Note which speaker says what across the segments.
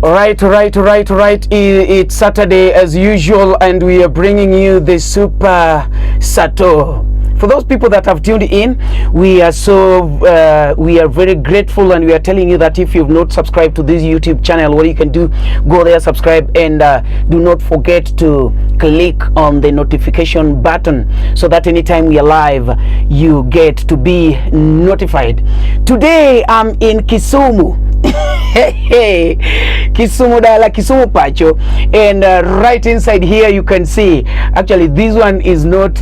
Speaker 1: Right. It's Saturday as usual, and we are bringing you the Super Sato. For those people that have tuned in, we are very grateful, and we are telling you that if you've not subscribed to this YouTube channel, what you can do, go there, subscribe, and do not forget to click on the notification button so that anytime we are live, you get to be notified. Today, I'm in Kisumu. Hey, Kisumu Dala, Kisumu Pacho, and right inside here you can see, actually this one is not,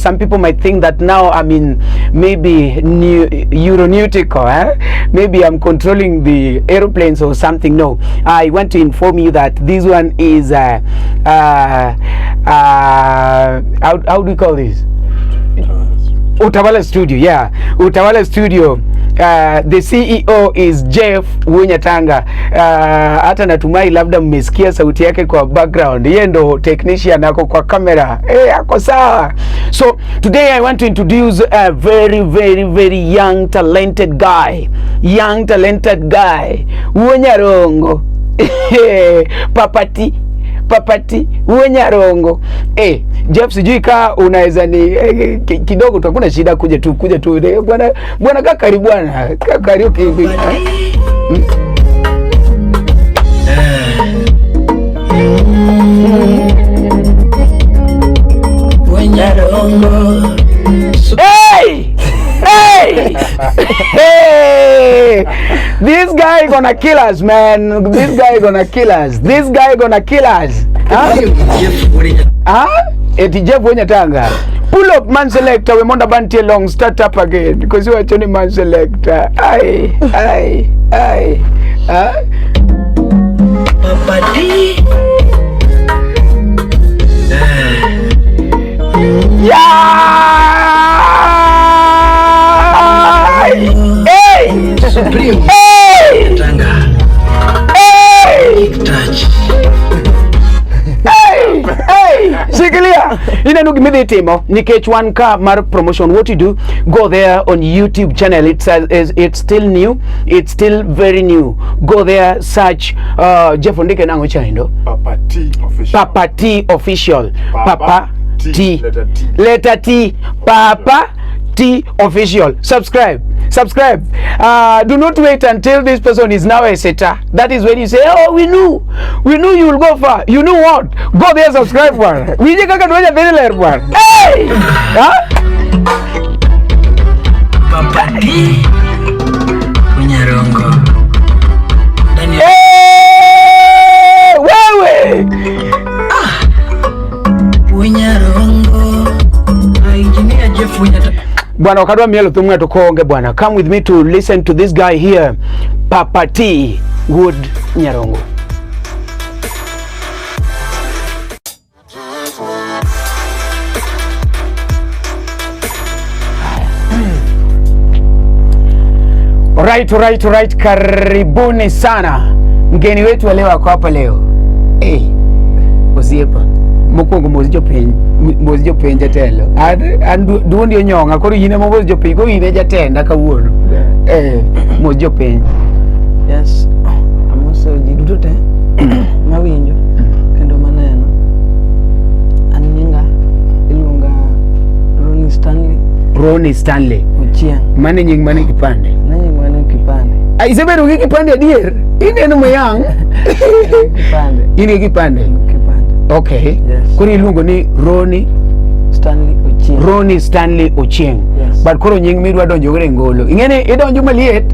Speaker 1: some people might think that now I'm in maybe new aeronautical, eh? Maybe I'm controlling the aeroplanes or something. No, I want to inform you that this one is, how do we call this? Utawala Studio, yeah, Utawala Studio. The CEO is Jeff Wunyatanga. Hata natumai labda mmesikia sauti yake kwa background. Yeye ndo technician ako kwa kamera. Eh, ako sawa. So today I want to introduce a very, very, very young talented guy. Young talented guy. Wunyarongo. Papati Papati Wunyarongo. Eh, Jeff, sijui ka unaweza ni kidogo tu, hakuna shida, kuja tu, kuja tu. Bwana bwana, kaa karibu bwana. Kaa karibu eh?
Speaker 2: Wenyarongo.
Speaker 1: Hey! Hey! Hey! This guy gonna kill us, man. This guy gonna kill us. This guy gonna kill us. Huh? Huh? Eti Jeff Wenyatanga. Pull up, man selector. We monda bantie long. Start up again. Because you are Tony, man selector. Aye, aye, aye. Huh?
Speaker 2: Papati.
Speaker 1: Yeah! Hey!
Speaker 2: Supreme.
Speaker 1: Hey!
Speaker 2: Tanga.
Speaker 1: Hey!
Speaker 2: Touch.
Speaker 1: Hey! Hey! Shikilia! Ineno gima idhi timo nikech wan ka mar promotion. What you do, go there on YouTube channel. It's still new. It's still very new. Go there, search, Jeff, ondike nang'o chaendo?
Speaker 3: Papa T Official.
Speaker 1: Papa T Official.
Speaker 3: Papa
Speaker 1: Papa
Speaker 3: T,
Speaker 1: T.
Speaker 3: Letter T.
Speaker 1: Letter T. Papa T Official. Subscribe. Subscribe. Do not wait until this person is now a setter. That is when you say, "Oh, we knew. We knew you will go far." You knew what? Go there, subscribe bwana. Winje kaka dwaja dhi ler bwana. Hey! Huh?
Speaker 2: Papati. Wenyarongo. Ndani ya
Speaker 1: Hey! Wewe!
Speaker 2: Wenyarongo. Engineer Jeff Wenyatanga.
Speaker 1: Bwana, wakadwa mielo thum ng'ato koonge bwana. Come with me to listen to this guy here, Papa T Wood Nyarongo. Right. Karibuni sana. Mgeni wetu wa leo ako hapa leo. Eh, osiepa. Mokwongo mos jopiny, mos jopiny jatelo. An duondi onyong'a, koro in ema mos jopiny, koro in e jatenda kawuono. Eh, mos jopiny.
Speaker 2: Yes, amoso ji duto te mawinjo kendo maneno. An nyinga iluonga Ronnie Stanley.
Speaker 1: Ronnie Stanley.
Speaker 2: Ochieng.
Speaker 1: Mane nying mane kipande?
Speaker 2: Ne nying mane kipande.
Speaker 1: Ah, isebedo gi kipande adier? Ineno mayang'?
Speaker 2: Kipande.
Speaker 1: In gi kipande?
Speaker 2: Kipande.
Speaker 1: Okay.
Speaker 2: Yes.
Speaker 1: Koro iluongo ni Ronnie
Speaker 2: Stanley Ochieng.
Speaker 1: Ronnie Stanley Ochieng.
Speaker 2: Yes.
Speaker 1: But koro nying midwa donjo go e ngolo. Ing'eni idonjo maliet.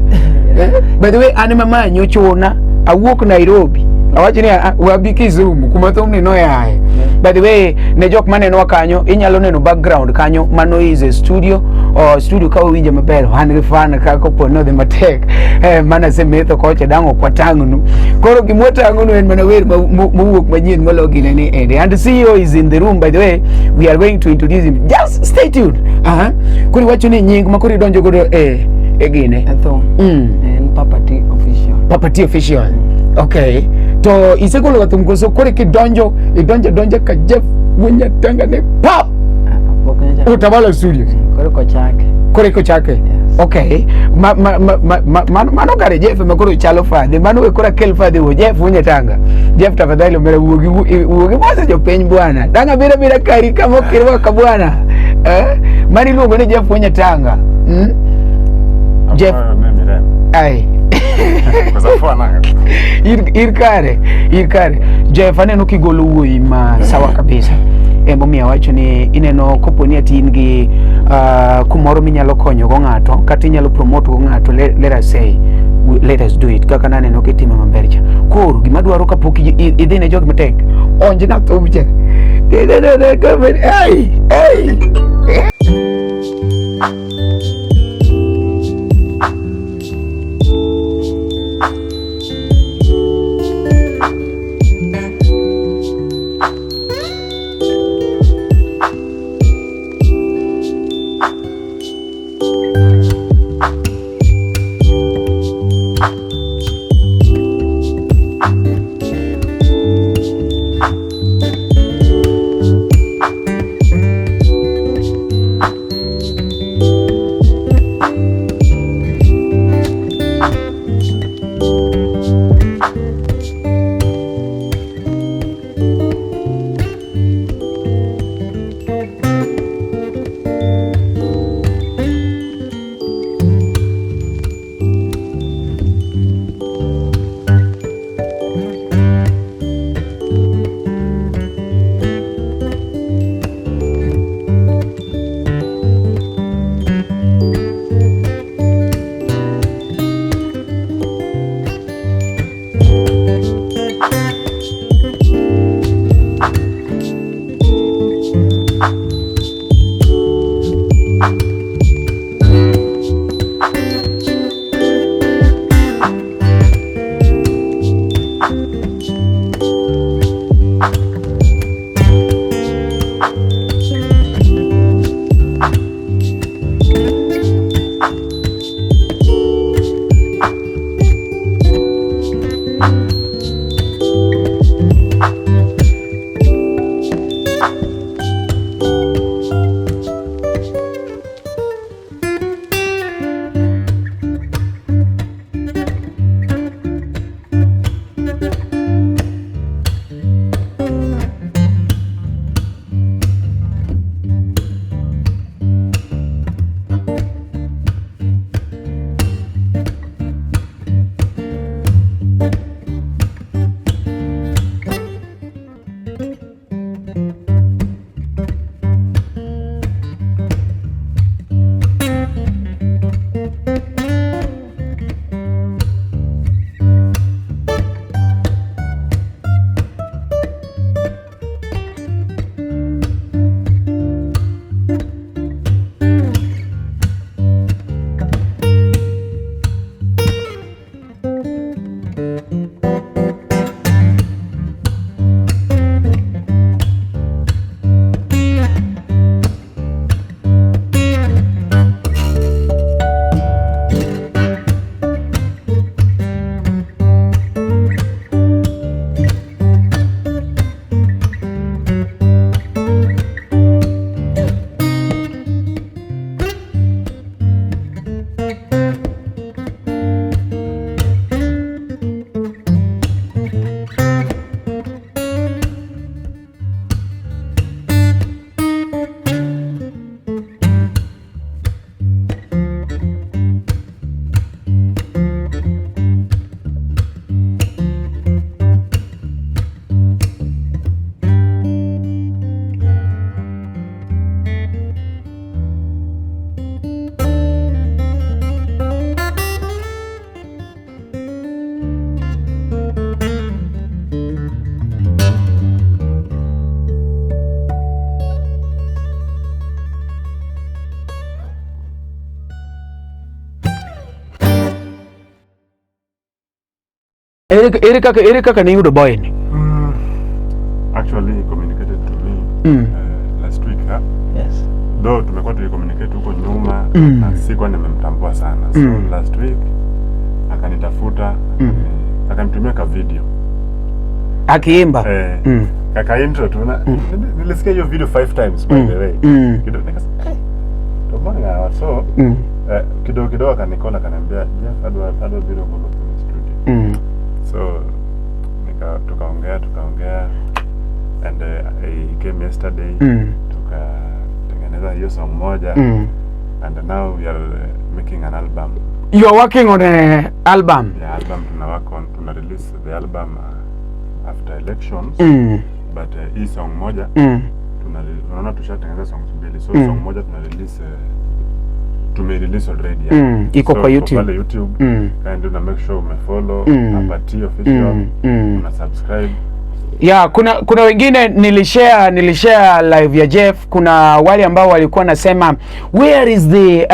Speaker 1: Eh? By the way, an ema manyo chuna, awuok Nairobi. Awacho ni, "Ah, wabi Kisumu kuma thumni noyaye." By the way, ne jok manenowa kanyo, inyalo neno background kanyo, mano is a studio, or studio ka uwinjo maber, wan gi fan ka kopo nodhi matek. Eh, mana asemetho kocha dang' ok watang'nu. Koro gima watang'onu en mana wer mowuok manyien molo gine ni ende. And the CEO is in the room, by the way, we are going to introduce him. Just stay tuned. Aha. Koro iwacho ni nying ma koro idonjo godo e gine.
Speaker 2: E thum. En Papa T Official.
Speaker 1: Papa T Official. Okay. To isegolo ga thum koso koro kidonjo idonjo donjo ka Jeff Wunyatanga ne pap
Speaker 2: Ah, pok nyocha.
Speaker 1: Utawala Studios.
Speaker 2: Koro kochake.
Speaker 1: Koro ikochake.
Speaker 2: Yes.
Speaker 1: Okay. Ma, ma, ma, ma, ma, mano kare Jeff ema koro chalo fadhe. Mano we koro akel fadhe wuo. Jeff unye tanga. Jeff tafadhali omera wuogi wuogi mose jopiny bwana. Danga bira bira kari kama okirwaka bwana. Eh? Mano iluongo ni Jeff unye tanga. Mm? Jeff. Ai. Ir kare, ir kare. Jeff aneno kigolo wuoyi ma sawa kabisa. Emomiyo awacho ni ineno kopo ni ati in gi kumoro minyalo konyo go ng'ato kata inyalo promote go ng'ato, let us say let us do it kaka naneno kitime maber cha. Koro gima dwaro kapok idhi ne jogi matek, onj na thum cha. Ai, ai. Ere kaka ne yudo boy ni?
Speaker 3: Actually he communicated to me last week, huh?
Speaker 2: Yes.
Speaker 3: Though tumekuwa tukicommunicate huko nyuma na sikuwa nimemtambua sana. So last week akanitafuta, akanitumia ka video.
Speaker 1: Akiimba.
Speaker 3: Kaka intro tu na nilisikia hiyo video 5 times by the way. Kidogo nikasema eh, Tomanga so Kidogo kidogo akanicall, akaniambia, "Jeff, adwa biro golo thum e studio." So tukaongea and he came yesterday, tukatengeneza hiyo song moja and now we are making an album.
Speaker 1: You are working on a album?
Speaker 3: The album tuna work on, tuna release the album after elections, but hii song moja unaona tushatengeneza songs mbili, so song moja tuna release, tume release already, yeah.
Speaker 1: Iko
Speaker 3: So,
Speaker 1: kwa YouTube.
Speaker 3: Pale YouTube. Kindly una make sure umefollow Papa T Official, una subscribe.
Speaker 1: Yeah, kuna wengine nilishare live ya Jeff. Kuna wale ambao walikuwa nasema, "Where is the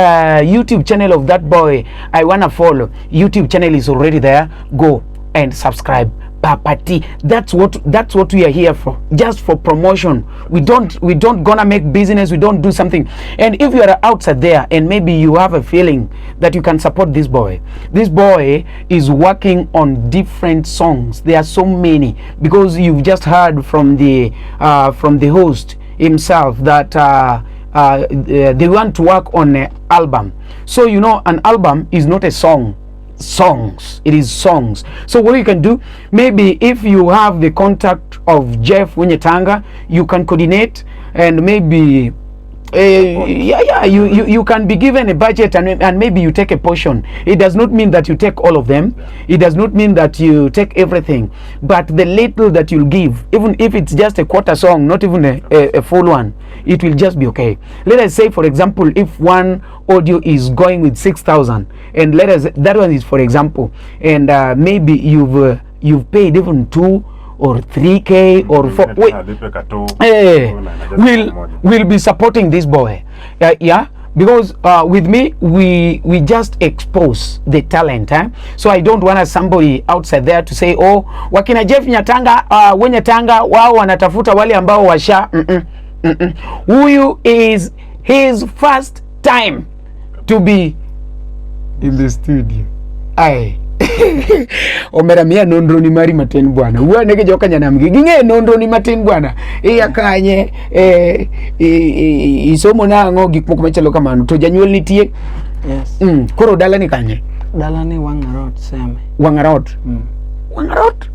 Speaker 1: YouTube channel of that boy? I wanna follow." YouTube channel is already there. Go and subscribe. Papa T. That's what we are here for. Just for promotion. We don't gonna make business. We don't do something. And if you are outside there and maybe you have a feeling that you can support this boy, this boy is working on different songs. There are so many, because you've just heard from the host himself that they want to work on an album. So you know, an album is not a song songs, it is songs. So what you can do, maybe if you have the contact of Jeff Wenyatanga, you can coordinate and maybe yeah, you can be given a budget and maybe you take a portion. It does not mean that you take all of them. It does not mean that you take everything, but the little that you'll give, even if it's just a quarter song, not even a full one, it will just be okay. Let us say, for example, if one audio is going with 6000, and let us, that one is for example, and maybe you've paid even 2 or 3K or 4. Wait,
Speaker 3: Alipe kato.
Speaker 1: eh,
Speaker 3: Una, just moja.
Speaker 1: Will be supporting this boy, yeah, because with me, we just expose the talent, eh? So I don't want somebody outside there to say, "Oh, wakina Jeff Nyatanga, Wenyatanga wao wanatafuta wale ambao washa." Huyu is his first time to be in the studio. Ai, omera miya nonro ni mari matin bwana, wuone gi joka nyanam gi ging'e nonro ni matin bwana, iya kanye, eh, isomo nang'o, gik moko machalo kamano, to janyuol nitie?
Speaker 2: Yes.
Speaker 1: Koro dala ni kanye?
Speaker 2: Dala ni Wang'arot Seme.
Speaker 1: Wang'arot? Wang'arot,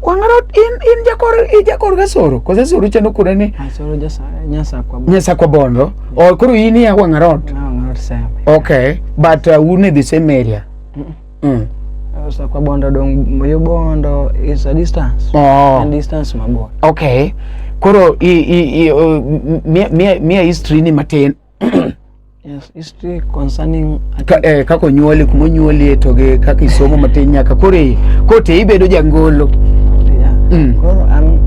Speaker 1: Wang'arot, in jakor, i jakor gasoro koso Asoro chano kore ni?
Speaker 2: Asoro jasa Nyasakwa.
Speaker 1: Nyasakwa Bondo o koro in iya Wang'arot?
Speaker 2: Na Wang'arot Seme.
Speaker 1: Okay, but un e the same area?
Speaker 2: Sakwa Bondo dong yo Bondo is a distance.
Speaker 1: Oh.
Speaker 2: En distance mabor.
Speaker 1: Okay, koro i miya history ni matin.
Speaker 2: Yes, history concerning
Speaker 1: Kaka onyuoli, kuma onyuolie, to gi kaka isomo matin nyaka koro kote ibedo jangolo.
Speaker 2: Yeah. Koro an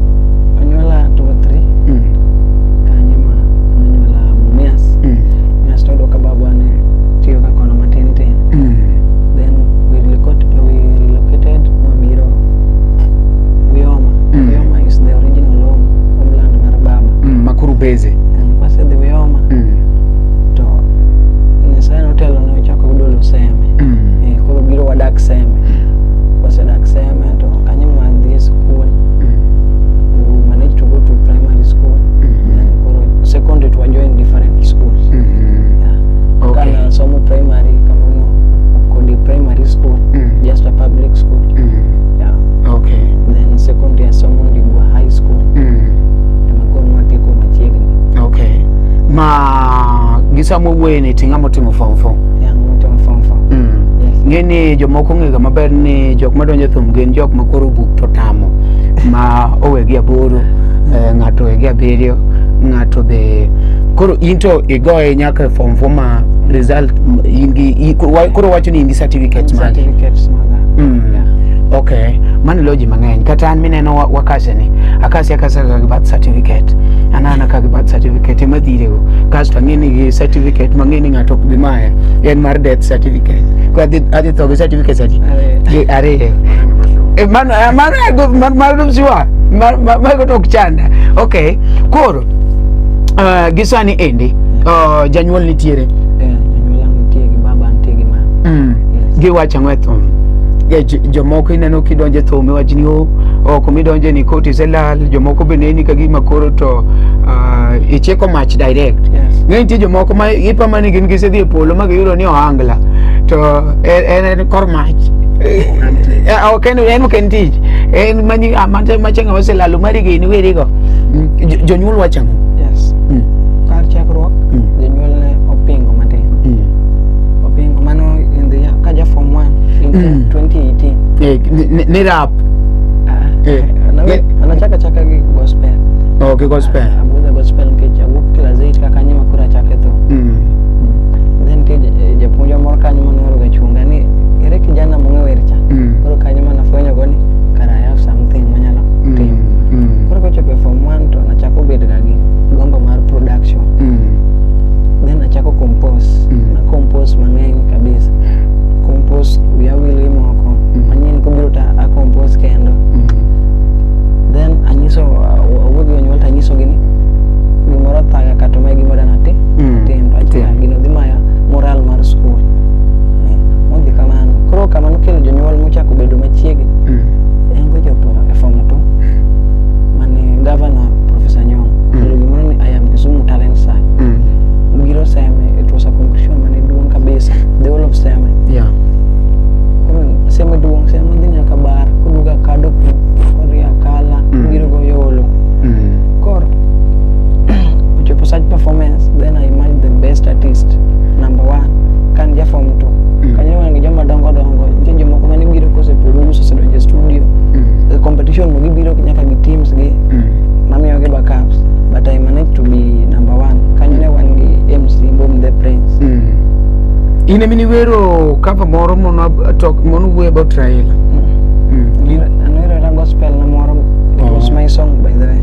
Speaker 2: onyuola 23 kanye ma onyuola Mumias. Mumias toyudo ka babwa ne tiyo ka kono matin tin. Then we relocated mwabiro Uyoma. Uyoma is the original homeland mar baba.
Speaker 1: Makoro beze.
Speaker 2: And kwasedhi Uyoma to Nyasaye notelo ne ochako yudo Luseme. Eh, koro biro wadak Seme. Wasedak Seme to kanyo mwadhi e school. We managed to go to primary school. Then koro secondary to join different schools. Yeah. Kana somo primary kamano Kodi Primary School, just a public school. Yeah. Then secondary asomo Ndigwa High School. Ema koro nwatieko machiegni.
Speaker 1: Okay. Ma gi sama wuoyeni to ng'ama otimo form 4?
Speaker 2: Yeah, ng'ama form 4. Yes.
Speaker 1: Ng'e ni jomoko ong'e ga maber ni jok madonjo e thum gin jok ma koro buk to tamo ma owegi aboro, ng'ato owegi abiriyo, ng'ato be koro in to igoye nyaka e form 4 ma result in gi koro wacho ni in gi certificates magi.
Speaker 2: Certificates maga. Yeah.
Speaker 1: Okay, mano loji ji mang'eny kata an mineno wakase ni akasi akasa ka gi birth certificate, anana ka gi birth certificate ema dhirego kasto ang'e ni gi certificate mang'e ni ng'ato ok bi maya en mar death certificate. Ko adhi tho gi certificate adi?
Speaker 2: Ariyo.
Speaker 1: Gi ariyo. Eh, mano sure, mago to ok chanda. Okay, koro gi sani endi janyuol nitiere?
Speaker 2: Eh, jonyuola nitie, gi baba nitie, gi mama. Yes.
Speaker 1: Giwacho ang'o e thum? Jomoko ineno kidonjo e thum iwacho ni o oko midonje ni koti iselal, jomoko be neni ka gima koro to ichiko mach direct.
Speaker 2: Yes.
Speaker 1: Ng'e nitie jomoko ma ipama ni gin gisedhi e polo ma giyudo ni ohangla to en kor mach. Ok en ok en tich. En manyi macha ng'ama oselalo mari gini werigo. Jonyuol wacho ang'o?
Speaker 2: Yes. Kar chakruok, jonyuol ne opingo matin. Opingo mano in the year ka ja form 1 in 2018.
Speaker 1: Ni rap.
Speaker 2: Anachaka chaka gi gospel.
Speaker 1: Oh, gi gospel.
Speaker 2: Abudha gospel nikech awuok class 8 kaka nyima koro achako thum. Then nitie japuonjwa moro kanyo mane ga chunga ni ere kijana mong'e wer cha. Koro kanyo mana fwenyo go ni kara I have something manyalo timo. Koro kochopo e form 1 to nachako bedo ga gi gombo mar production. Then achako compose. Na compose mang'eny kabisa. Compose wiya wil gi moko. Manyien kobiro to a compose kendo. Then anyiso awuok gi jonyuol to anyisogi ni gimoro thaga kata mae gima adwa natim. Tim to achiel gino dhi maya moral mar school. Modhi kamano. Koro kamano kelo jonyuol mochako bedo machiegni. En kochopo e form 2 mane governor Professor Nyong'o okelo gimoro ni I am Kisumu Talent Search. Obiro Seme, it was a competition mane duong' kabisa, the whole of Seme. Koro Seme duong', Seme dhi nyaka bar, koduogo Akado ku, kodhi Akala, obiro go Yolo. Koro ochopo such performance, then I emerged the best artist, number 1. Kan ja form 2. Kanyo wan gi joma dongo dongo, nitie jomoko mane biro kose produce osedonjo e studio. The competition no gibiro nyaka gi teams gi mamiyogi backups, but I managed to be number 1. Kanyo ne wan gi MC Boom the Prince.
Speaker 1: In ema niwero cover moro mono talk mono wuoyo about Raila.
Speaker 2: Anwero gospel na moro, it was my song by the way.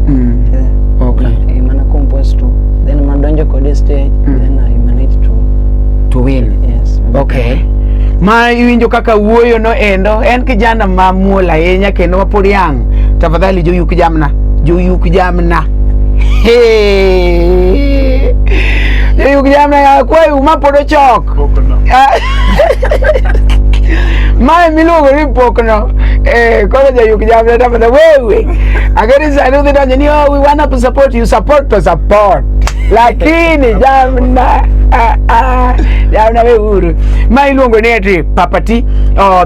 Speaker 2: Yeah.
Speaker 1: Okay.
Speaker 2: Mana compose to. Then madonjo kode stage, then I managed
Speaker 1: to win.
Speaker 2: Yes.
Speaker 1: Okay. Ma iwinjo kaka wuoyo no endo en kijana ma muol ahinya kendo ma pod yang. Tafadhali joyuk jamna, joyuk jamna. Hey. Joyuk jamna akwayo ma pod ochok. Mae miluongo ni pokno. Koro joyuk jamna tafadhali wewe. Ageri sani udhi donjo ni oh, we wanna to support you, support to support. Lakini jamna jamna we uru. Ma iluongo ni ati Papati,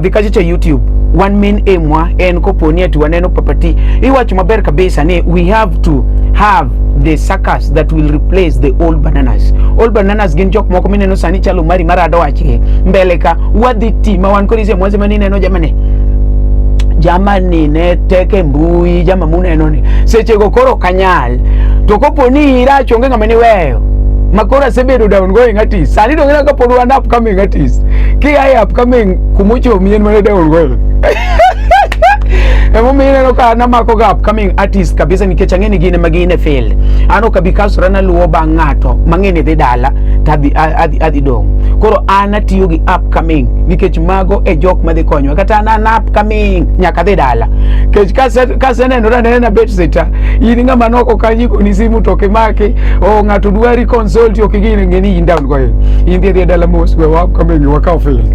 Speaker 1: dhi kacha cha YouTube. One main aim wa en kopo ni ati waneno Papati. Iwacho maber kabisa ni we have to have the suckers that will replace the old bananas. Old bananas gin jok moko mineno sani chalo mari marado wachgi mbele ka wadhi ti ma wan kod ise mwase manineno jamani. Jamani ne teke mbui jama muneno ni sechego koro kanyal to kopo ni irach onge ng'ama niweyo makoro asebedo down going artist sani donge ka pod wan upcoming artist ki ai upcoming kumuchomi en mana down going emomiyo ineno ka namako ga upcoming artist kabisa nikech ang'e ni gin ema gin e field. An ok abi kasora naluwo bang' ng'ato mang'e ni dhi dala to adhi dong'. Koro an atiyo gi upcoming nikech mago e jok madhi konyowa. Kata an an upcoming nyaka adhi dala. Nikech kasenenora anena bet sita, in ng'ama noko kanyo igoni simu to ok imaki, oh ng'ato dwari consult ok igine ng'e ni in down going. In dhi adhiya dala mos we upcoming wakaw field.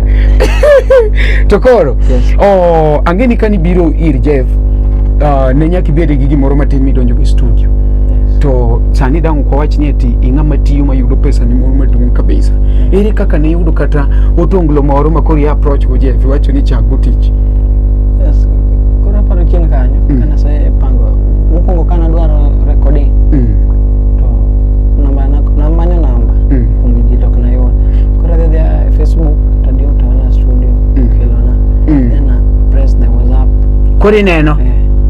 Speaker 1: To koro,
Speaker 2: Yes.
Speaker 1: oh, ang'e ni kanibiro ir Jeff, ne nyaka ibed gi gimoro matin midonjo go e studio.
Speaker 2: Yes.
Speaker 1: To sani dang' ok wawach ni ati ing'ama tiyo mayudo pesa ni moro maduong' kabisa. Ere kaka ne iyudo kata otonglo moro ma koro i approach go Jeff iwacho ni chak go tich?
Speaker 2: Yes. Koro aparo chien kanyo, kana asepango, mokwongo kana dwaro recording, to namba namanyo namba kuom ji to ok nayud. Koro adhi adhiya e Facebook to adiyo Utawala Studio kelona. Then I press the WhatsApp.
Speaker 1: Koro ineno,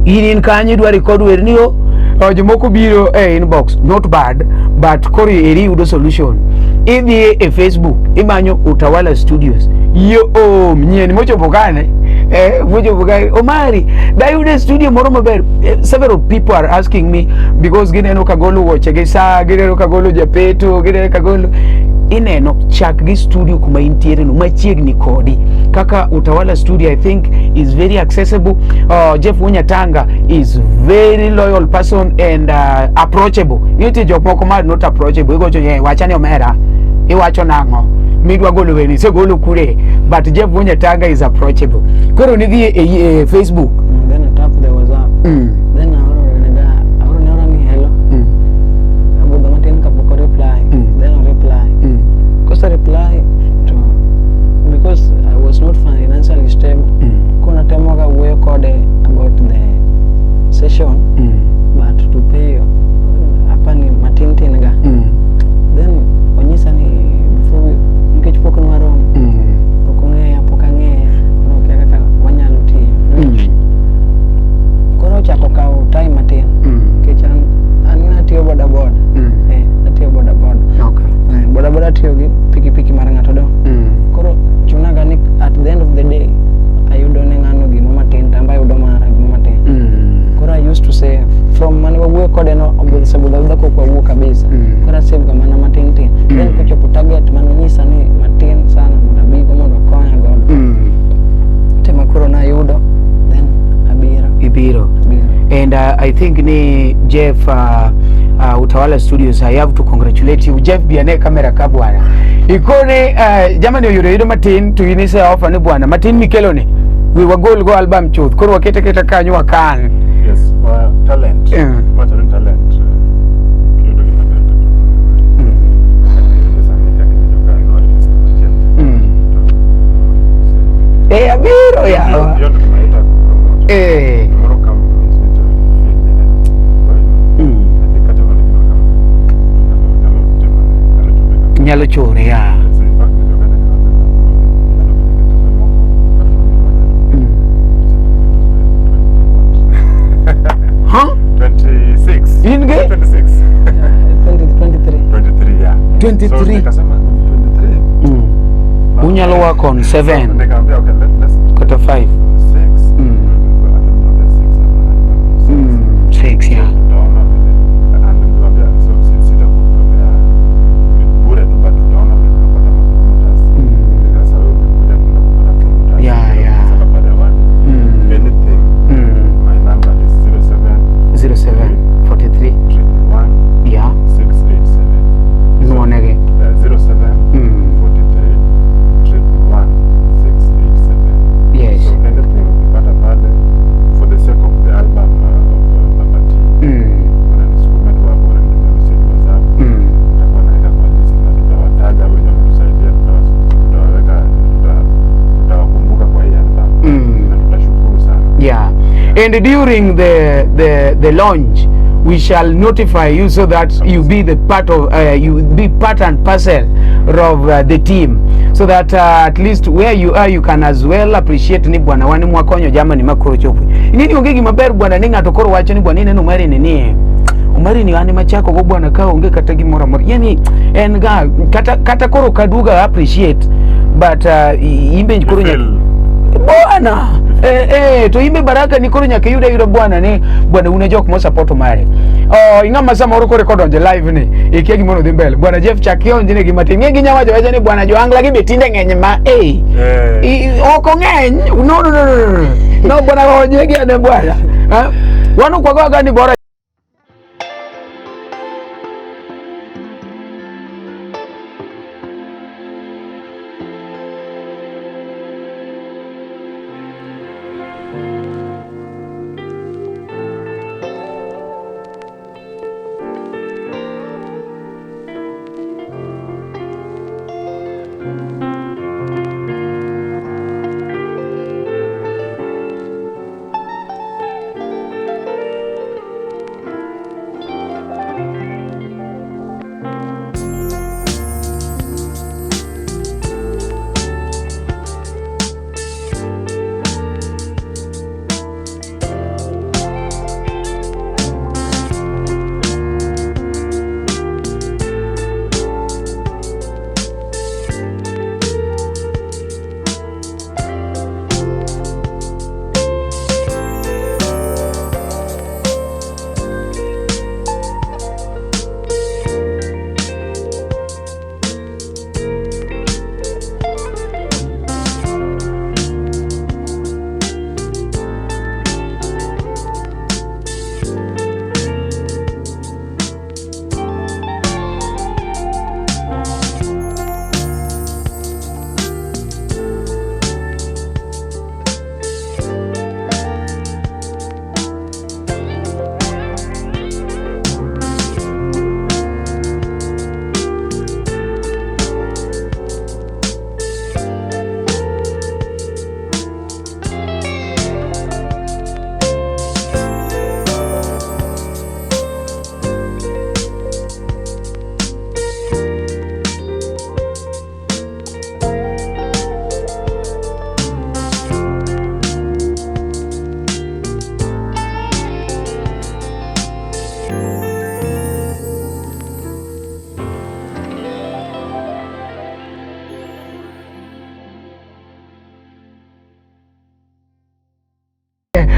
Speaker 1: in kanyo idwa record wer ni o jomoko biro e inbox, not bad, but koro eri yudo solution. Idhi e Facebook, imanyo Utawala Studios. Yo nyien mochopo kane, mochopo kane. Omari, dayudo studio moro maber. Several people are asking me because gineno kagolo wuoche gi saa, gineno kagolo japeto, gineno kagolo. Ineno chak gi studio kuma intiere no machiegni kodi. Kaka Utawala Studio I think is very accessible. Jeff Wunyatanga is very loyal person and approachable. Nitie jok moko ma not approachable. Igocho ye wachani omera. Iwacho nang'o? Midwa golo weni, isegolo kure. But Jeff Wunyatanga is approachable. Koro nidhi e Facebook.
Speaker 2: Then I tap the WhatsApp. Then aoro ni hello. Abudho matin kode no osebudho abudha kok wawuo kabisa. Koro asave ga mana matin tin. Then kochopo target manonyisa ni matin sana mondo abigo mondo okonya godo. Tema koro nayudo then abiro.
Speaker 1: Ibiro.
Speaker 2: Abiro.
Speaker 1: And I think ni Jeff, Utawala Studios, I have to congratulate you. Jeff biane kamera ka bwana. Ikone jamani oyudo yudo matin to in ise offer ni bwana matin mikelo ni we wagol go album chuth koro wakete keta kanyo wakan.
Speaker 3: Yes, kwa talent. Wacha ni talent. Kiyudo gima ber to pesa ni kaka joka idwaro pesa machielo. To
Speaker 1: Eh, abiro ya.
Speaker 3: Hiyo ndio tunaita kupromote. Gimoro ka mit ni to feel ni well, I think kata mana gima kama nyalo timo nyalo chope kama.
Speaker 1: Nyalo chore ya.
Speaker 3: So in fact ni joka ne nyalo bedo gi thumbe moko apart from moja to
Speaker 1: Huh?
Speaker 3: 26.
Speaker 1: In ge?
Speaker 3: 26.
Speaker 2: 2023.
Speaker 3: 23, yeah.
Speaker 1: 23.
Speaker 3: So nikasema 23.
Speaker 1: Unyalo work on 7
Speaker 3: Nikamwambia okay, let's
Speaker 1: kata 5.
Speaker 3: 6. Hata niambia 6 hapa, album 6.
Speaker 1: 6 yeah.
Speaker 3: Tutaona vile and nilimwambia so sitakutolea bure tu but tutaona vile tunapata mapromoters. Sasa wewe umekuja tunaenda kupata promoters. Sasa pale awali. Anything. My number is 07
Speaker 1: 07 43
Speaker 3: 1
Speaker 1: yeah
Speaker 3: 687.
Speaker 1: Nuonege.
Speaker 3: 07 43 111 687.
Speaker 1: Yes.
Speaker 3: So anything ukipata pale for the sake of the album of Papa T, unanisukuma tu hapo, unanitumia message WhatsApp, nitakuwa naweka kwa list na tutawataja wenye wametusaidia, tutawaweka, tutawakumbuka kwa hii album na tutashukuru sana.
Speaker 1: Yeah. And during the launch, we shall notify you so that you be the part of you be part and parcel of the team so that at least where you are you can as well appreciate ni bwana wan mwakonyo jamani makoro chopo ing'eni onge gima ber bwana ni ng'ato koro wacho ni bwana ineno Omari ni Omari ni an machako go bwana ka onge kata gimoro amora yani en ga kata koro kaduga appreciate but imbe koro
Speaker 3: You feel
Speaker 1: bwana to imbe baraka ni koro nyaka iyud ayuda bwana ni bwana un e jok mosapoto mare. Oh, ing'ama samoro koro kodonjo live ni ikia gimoro dhi mbele bwana Jeff chak ionjne gi matin ng'e ginya wacho wacha ni bwana joangla gi be tinde ng'eny ma eh ok ong'eny no no no no no no bwana onyegi ane bwana wan ok wago aga ni bora.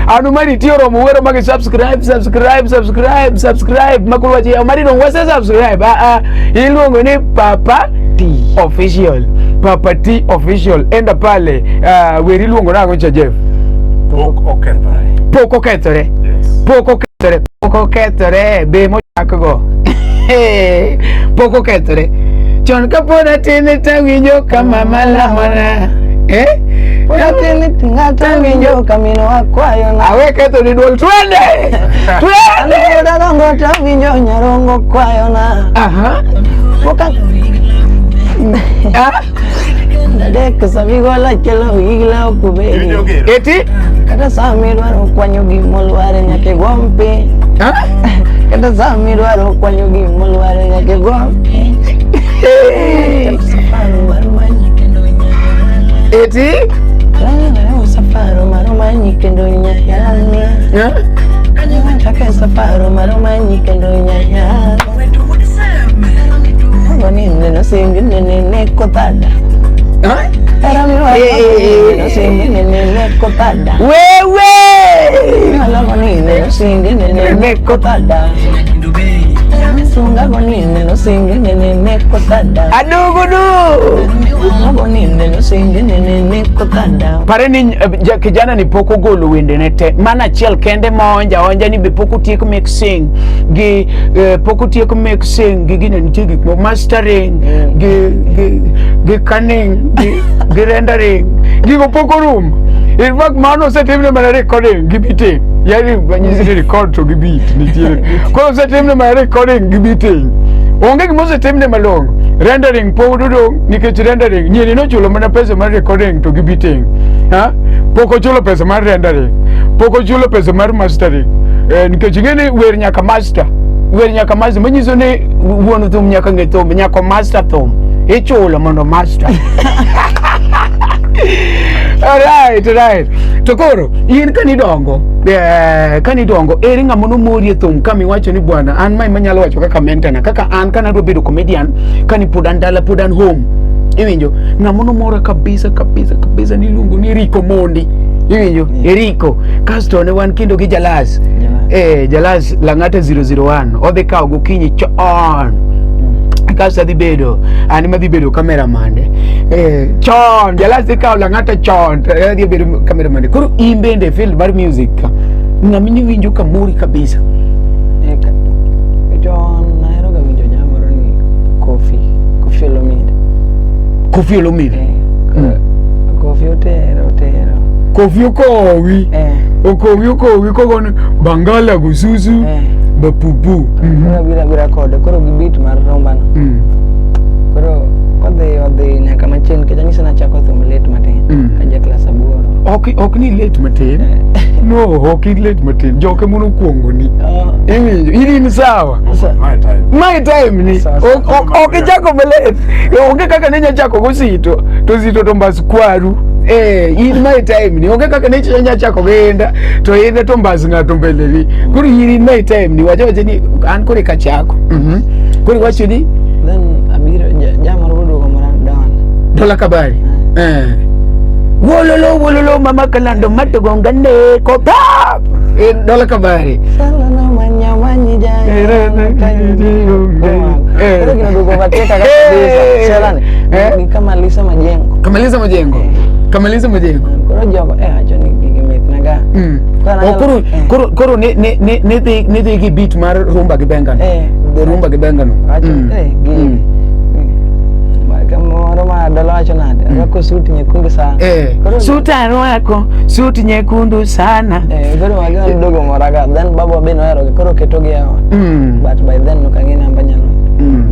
Speaker 1: Anu mari tiyo romo wero magi subscribe subscribe subscribe subscribe makoro wacho yaw mari dong wase subscribe ah ah iluongo ni Papa
Speaker 2: T
Speaker 1: Official. Papa T Official. Enda pale wer iluongo nang'o cha Jeff?
Speaker 3: Pok okethore.
Speaker 1: Pok okethore.
Speaker 3: Yes.
Speaker 1: Pok okethore. Pok okethore be mochakgo. Pok okethore. Chon kapod atin tawinjo ka mama lamona. Eh?
Speaker 2: Atin ting'ata winjo ka minwa kwayona.
Speaker 1: Awe ketho ni duol twende. Twende.
Speaker 2: An pod adongo tawinjo nyarongo kwayona.
Speaker 1: Aha.
Speaker 2: Poka
Speaker 1: Ah?
Speaker 2: Adek samigola chelo igla okubedi.
Speaker 3: Iwinjo gero?
Speaker 1: Eti?
Speaker 2: Kata samidwaro kwanyo gimolware nyaka igwom piny.
Speaker 1: Ah?
Speaker 2: Kata samidwaro kwanyo gimolware nyaka igwom piny.
Speaker 1: Hey.
Speaker 2: Safaro mar manyi kendo inyayalna.
Speaker 1: Eti?
Speaker 2: Safaro mar manyi kendo inyayalna.
Speaker 1: Ah?
Speaker 2: Chake safaro mar manyi kendo inyayalna. Neno singi nene neko tada.
Speaker 1: Ah?
Speaker 2: Era mi
Speaker 1: Eh.
Speaker 2: neno singi nene neko tada.
Speaker 1: Wewe!
Speaker 2: Neno singi nene neko tada. Sunga neno singi nene neko tada.
Speaker 1: Adugudu!
Speaker 2: Neno singi nene neko tada.
Speaker 1: Pare ni kijana ni pok ogolo wendene te mana achiel kende ma onja onja ni be pok otiek mixing gi pok otiek mixing gi gine nitie gik moko mastering gi canning gi rendering gigo pok orumo. In fact mano osetimne mana recording gi beating, yani manyisi ni record to gi beat nitiere koro osetimne mana recording gi beating, onge gima osetimne malong'o. Rendering pod odong' nikech rendering nyieni nochulo mana pesa mar recording to gi beating, ha? Pok ochulo pesa mar rendering, pok ochulo pesa mar mastering, nikech ing'e ni wer nyaka master, wer nyaka master manyiso ni wuon thum nyaka ng'e thum, nyaka master thum, ichulo mondo master. Alright, right. To koro in kanidongo, kanidongo ere ng'ama nomori e thum kamiwacho ni bwana an mae manyalo wacho kaka mentor na kaka an kanadwa bedo comedian kani pod an dala pod an home iwinjo ng'ama nomora kabisa kabisa kabisa niluongo ni Rico Mondi iwinjo Eriko kasto ne wan kendo gi Jalas. Jalas Lang'ata 001 odhi kawo gokinyi chon kasto adhi bedo an ema adhi bedo cameraman chon Jalas dhi kawo Lang'ata chon to adhi bedo cameraman. Koro in bende e field mar music ka ng'ama niwinjo ka mori kabisa?
Speaker 2: Chon nahero ga winjo jamoro ni Kofi Olomide.
Speaker 1: Kofi Olomide.
Speaker 2: Kofi otero.
Speaker 1: Kofi okowi. Okowi kogono Bangala gususu bapupu.
Speaker 2: Koro abiro abira kode koro gi beat mar rumba no. Koro kodhi odhi nyaka machiegni nikech anyise nachako thum late matin. Kaja klas 8.
Speaker 1: Ok ni late matin. No, ok in late matin. Joke mono kuongo ni. Iwinjo, in sawa.
Speaker 3: My time.
Speaker 1: My time ni. Ok ichako malet. Onge kaka ne nya chako go sito. To sito to mbas kwaru. In my time ni. Onge kaka ne nya chako go inda. To inda to mbas ng'ato mbele ni. Koro in my time ni. Wacho wacho ni an koro eka chako. Koro iwacho ni
Speaker 2: Then abiro jamoro boduogo mora Dola.
Speaker 1: Dola Kabari. Wololo wololo mama kalando matogongane kopap. Dola Kabari.
Speaker 2: Salana manya manyi jaya. Koro gino duogo mateka kabisa. Salana. Ni kama Lisa Majengo.
Speaker 1: Kamaliza Majengo. Kamaliza Majengo.
Speaker 2: Koro jogo acho ni gigi mit naga.
Speaker 1: Koro koro koro ne ne ne ne dhi gi beat mar rumba gi benga no. Rumba gi benga no.
Speaker 2: Acho gigi. Moro ma Dola wacho nade? Arwako suit nyekundu sana.
Speaker 1: Suit arwako, suit nyekundu sana.
Speaker 2: Koro magi dogo moraga. Then baba be nohero gi koro ketogi e ot. But by then ok ang'e namba nyalo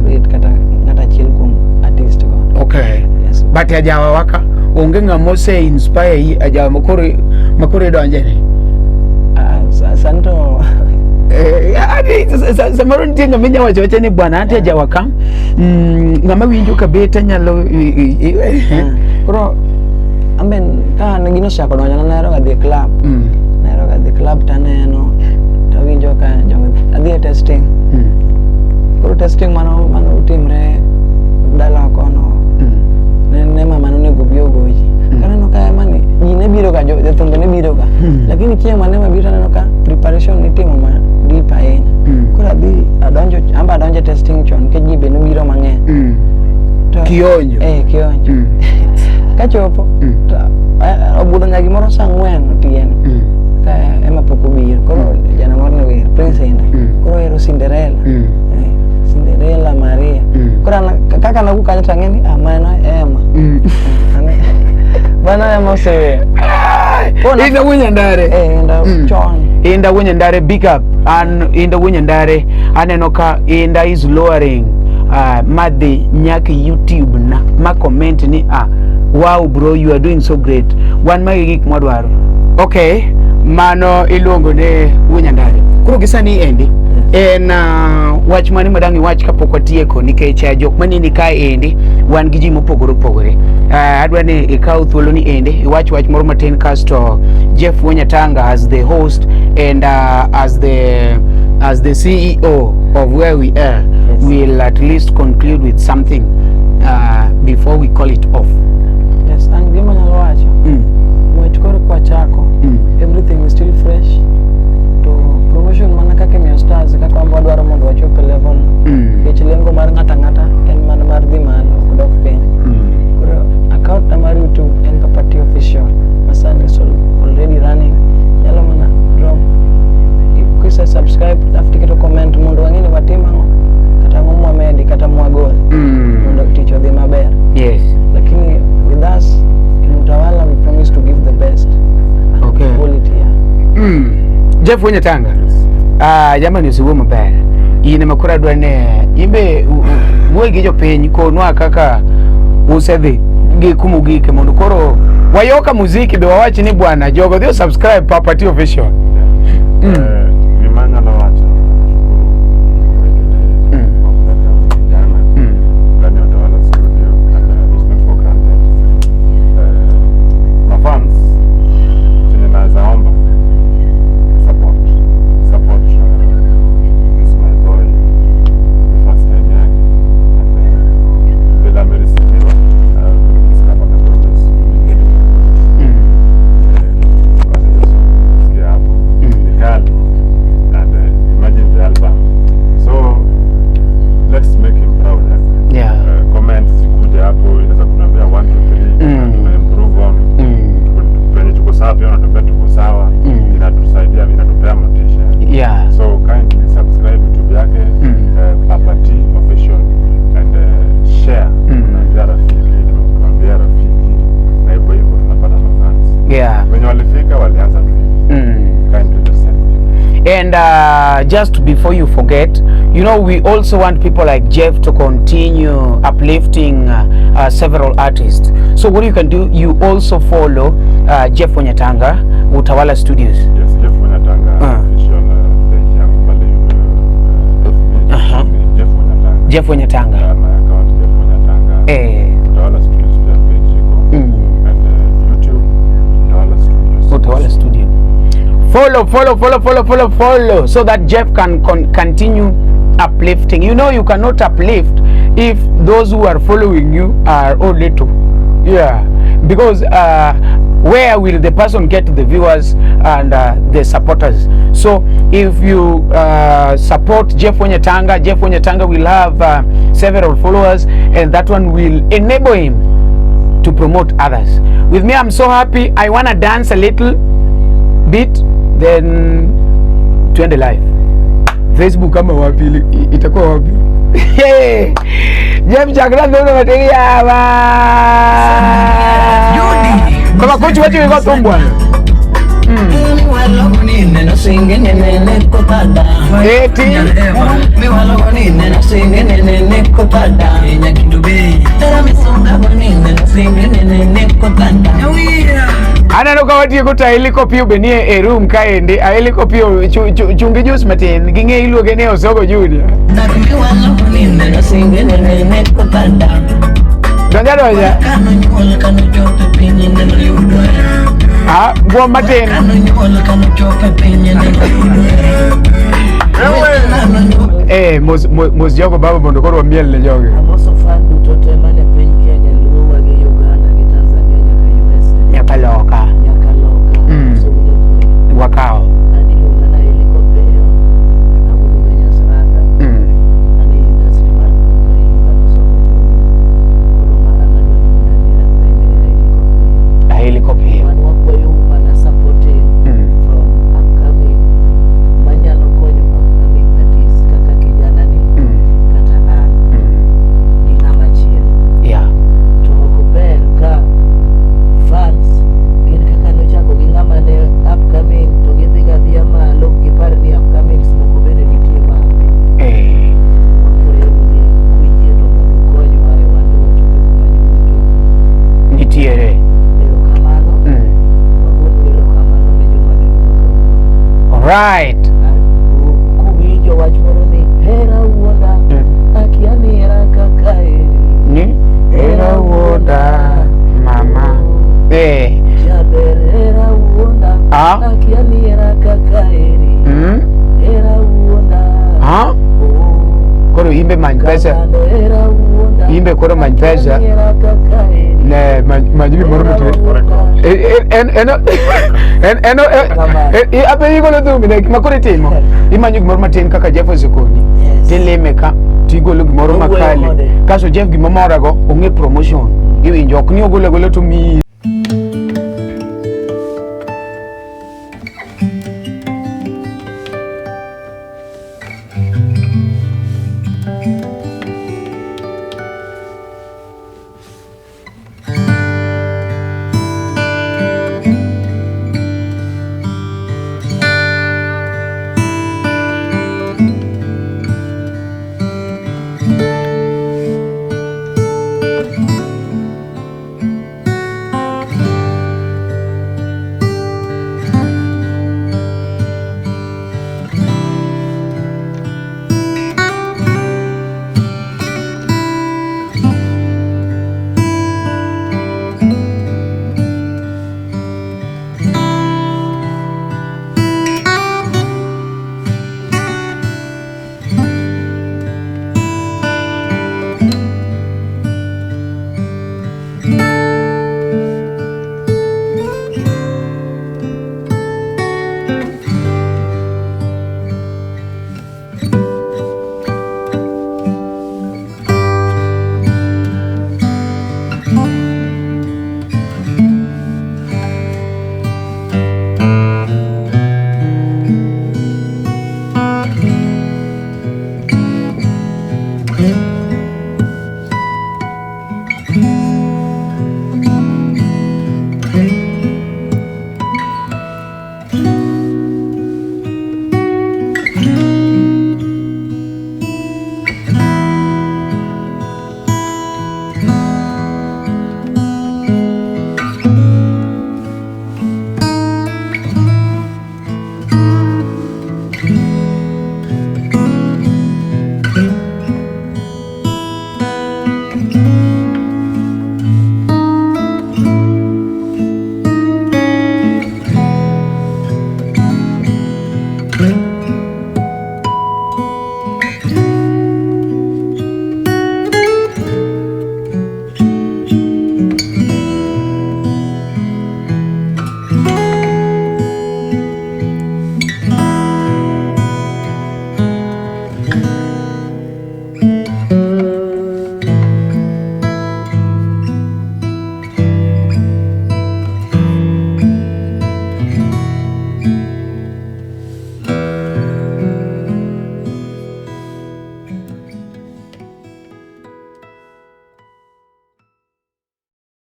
Speaker 2: bet kata ng'at achiel kuom artist go.
Speaker 1: Okay.
Speaker 2: Yes.
Speaker 1: But ajawa waka onge ng'ama ose inspire yi ajawa makoro idonje ni.
Speaker 2: Sani to
Speaker 1: Samoro nitie ng'ama inya wacho wacha ni bwana ante ajawa ka ng'ama winjo ka bet anyalo
Speaker 2: Koro ambe ka ne gino osechako donjo nahero ga dhi e club. Nahero ga dhi club taneno tawinjo ka jogo adhi e testing. Koro testing mano otimre dala kono. Ne mama nonego obi ogochi. Kaneno ka mani ji ne biro biro ga jothumbe ne biro ga. Lakini chieng' mane mabiro aneno ka preparation nitimo ma deep ahinya. Koro adhi adonjo amba adonjo e testing chon nikech ji be nobiro mang'eny. To,
Speaker 1: Kionjo.
Speaker 2: Eh, kionjo. Kachopo to obudho nyaka gimoro saa 4 otieno. Ka ema pok obiro. Koro jana moro ne wer Prince Indah. Koro ohero Cinderella. Cinderella Maria. Koro an kaka nawuok kanyo to ang'e ni ah, mano Emma. Mano ema osewer.
Speaker 1: Inda Wunyandare.
Speaker 2: Eh, Indah chon.
Speaker 1: Indah Wunyandare, big up. An Indah Wunyandare aneno ka Indah is lowering madhi nyaka YouTube na ma comment ni ah, wow bro, you are doing so great. Wan magi gik mwadwaro. Okay, mano iluongo ni Wunyandare. Koro gi sani endi en wach mane madang' iwach kapok watieko nikech jok maneni ka endi wan gi ji mopogore opogore. Adwa ni ikaw thuolo ni endi iwach wach moro matin kasto Jeff Wonyatanga as the host and as the CEO of where we are will at least conclude with something before we call it off.
Speaker 2: Yes, an gima anyalo wacho. Ng'wech koro kwachako. Everything is still fresh. To promotion mana kaka imiyo stars kaka wan wadwaro mondo wachop e level no. Nikech lengo mar ng'ato ang'ata en mana mar dhi malo ok dok piny. Koro account na mar YouTube en Papa T Official ma sani is already running. Nyalo mana drop kise subscribe alafu tiketo comment mondo wang'e ni watim ang'o kata ang'o mwamedi kata mwagol mondo tich odhi maber. Lakini with us in Utawala we promise to give the best and quality. Yeah.
Speaker 1: Jeff Wonyatanga. Ah, jamani usiwuo maber. In ema koro adwa ni imbe wuoyi gi jopiny konwa kaka usedhi gi kumugike mondo koro wayoka muziki be wawach ni bwana jogo dhi subscribe Papa T Official.
Speaker 3: Gima anyalo wacho, nashukuru kuendelee kwa kuleta vijana ndani ya Utawala Studio and it's not for granted. Mafans chenye naweza omba, support this my boy, the first time yake and vile amereceiviwa, kama amepromise we get it. Sikia hapo ni kali and imagine the album, so let's make him proud, eh? Comments zikuja hapo, inaweza kuniambia 1 2 3 tuna improve on penye tuko sawa, pia unatuambia tuko sawa. Inatusaidia, inatupea motisha. So kindly subscribe YouTube yake, Papa T Official, and share. Unaambia rafiki, tuambia rafiki, na hivyo hivyo tunapata mafans wenye walifika walianza tu hivi. Kindly the same.
Speaker 1: And just before you forget, we also want people like Jeff to continue uplifting several artists. So what you can do, you also follow Jeff Wonyatanga, Utawala Studios.
Speaker 3: Yes, Jeff Wonyatanga official page yangu pale FB, ni Jeff Wonyatanga.
Speaker 1: Jeff Wonyatanga.
Speaker 3: Yeah, my account Jeff Wonyatanga. Utawala Studios pia page iko. And YouTube Utawala Studios.
Speaker 1: Utawala Studio. Follow, follow, follow, follow, follow, follow, so that Jeff can continue uplifting. You know, you cannot uplift if those who are following you are all little. Yeah, because where will the person get the viewers and the supporters? So if you support Jeff Wonyatanga, Jeff Wonyatanga will have several followers, and that one will enable him to promote others. With me, I'm so happy. I wanna dance a little bit, then tuende live Facebook kama wapi, itakuwa wapi? Hey, Jeff chakra ndono materia ba kama kochi wacho yuko tumbwa. Eti aneno ka watieko to Aili Kopio be nie e room kaendi. Aili Kopio chungi jus matin ging'e iluonge ni Osogo Junior. Donja donja. Ah, buom matin. Eh, mos mos jogo baba mondo koro wamiel ne jogi.
Speaker 4: Amoso fan duto te mane piny Kenya, Luo gi Uganda gi Tanzania nyaka USA.
Speaker 1: Nyaka loka.
Speaker 4: Nyaka loka.
Speaker 1: Wakawo.
Speaker 4: An iluonga na Eli Kopeyo, awuok Nyasranda. An e industry mar thum ka iluonga ni Soko Junior. Koro mara madwa ni mondo ang'era bende Eli Kopeyo.
Speaker 1: Eli Kopeyo.
Speaker 4: Wan wakwayou mana supporting from upcoming manyalo konyo upcoming artist kaka kijana ni kata an gi ng'ama chielo. To ok ber ka fans gin kaka nochako gi ng'ama ne upcoming to gidhi ga dhiya malo gipar ni upcomings moko bende nitie mape. Wakwayou ni kuyie to mondo ukonywa e wan be wachope kuma nyocha.
Speaker 1: Nitiere.
Speaker 4: Erokamano. Wagonu erokamano ne joma nenowa kawuono.
Speaker 1: Alright.
Speaker 4: Kuwinjo wach moro ni hera wuonda, akia ni hera kaka eri.
Speaker 1: Ni hera wuonda mama.
Speaker 4: Jaber hera wuonda, akia ni hera kaka eri. Hera wuonda. Oh.
Speaker 1: Koro imbe many pesa.
Speaker 4: Kamano hera wuonda.
Speaker 1: Imbe koro many
Speaker 4: akia
Speaker 1: pesa.
Speaker 4: ni hera kaka eri.
Speaker 1: Ne many gimoro
Speaker 4: Hera
Speaker 1: matin.
Speaker 4: wuonda.
Speaker 1: En en en abe igolo thum ne ma koro itimo. Imanyo gimoro matin kaka Jeff osekoni. Tilime ka tigolo gimoro
Speaker 4: Owuoyo
Speaker 1: makali.
Speaker 4: kode.
Speaker 1: Kaso Jeff gima morago ong'e promotion. Iwinjo ok ni ogolo agola to miyi.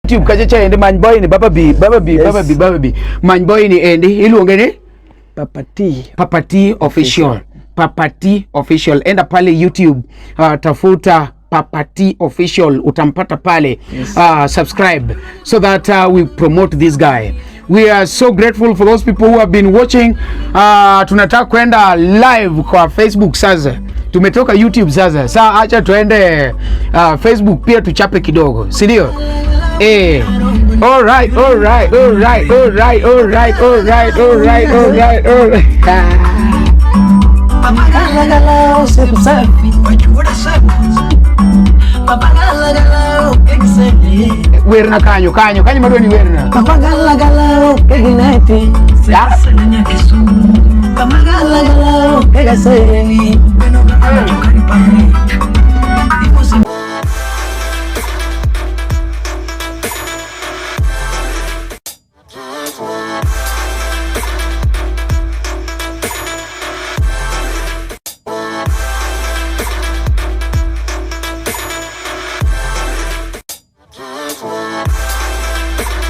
Speaker 1: YouTube kacha cha endi many boy ni baba bi baba bi
Speaker 2: Yes.
Speaker 1: baba bi baba bi many boy ni endi iluonge ni
Speaker 2: Papa T.
Speaker 1: Papa T official. Papa T official. Enda pale YouTube, tafuta Papa T official utampata pale.
Speaker 2: Yes.
Speaker 1: Subscribe so that we promote this guy. We are so grateful for those people who have been watching. Tunataka kwenda live kwa Facebook sasa. Tumetoka YouTube sasa. Sasa acha tuende Facebook pia tuchape kidogo, si ndio? All right, all right, all right, all right, all right, all right, all right, all right, all right. Werna kanyo, kanyo, kanyo madwa ni werna.
Speaker 2: Kamagala gala oke gineti.
Speaker 1: Ya?
Speaker 2: Kamagala gala oke gaseni.